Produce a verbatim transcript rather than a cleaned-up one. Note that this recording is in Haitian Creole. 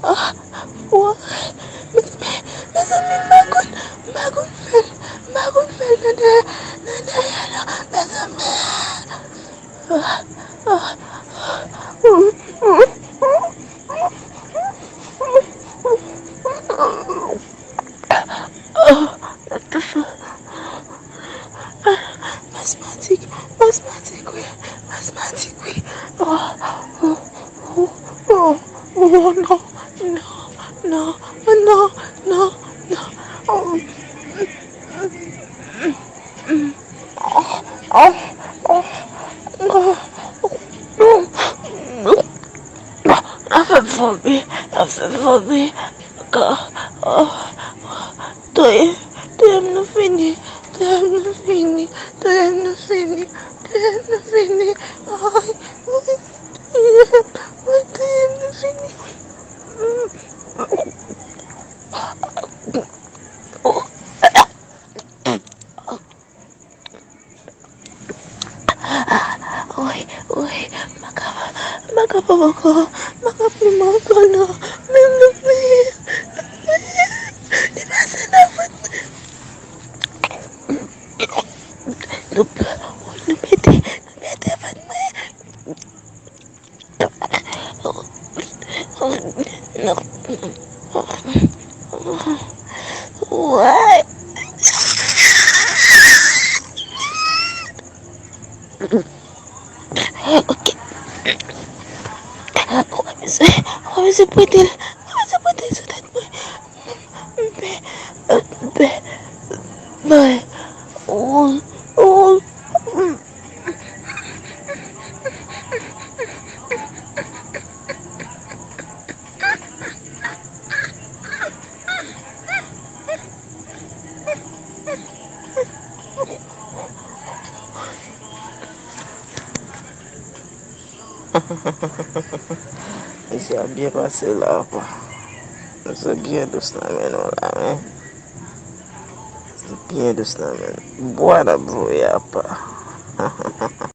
Ah, wa, mezanmi, mezanmi, m pa konn, m pa konn fè l, m pa konn fè l nan dèyè, nan dèyè non, mezanmi. Ah, ah, ah. Asmatik, asmatik, wi, asmatik, wi. Oh, oh, oh, oh, oh, non, non, non, non, non, non. Oh. Ap fè m vomi, ap fè m vomi. Ka, oh, touye, touye m nou fini, touye m nou fini, touye m nou fini, touye m nou fini. Ay, ay, ay, touye m nou fini. Woy, woy, m pa kapab, m pa kapab ankò, m pa ka plim ankò non. Men m nan fè, nan fè, li pase nan vant mwen. Nou, woy, nou pete, nou pete vant mwen. Ok. Ou pa bezwen, ou pa bezwen pote l. Ou pa bezwen pote l sou tèt mwen. M pè, m pè, m pè. Oh, oh. Mesye ap byen pase la, apa. Misye byen dous nan men nou la, men. Misye byen dous nan men nou. Bwa n ap voye, apa.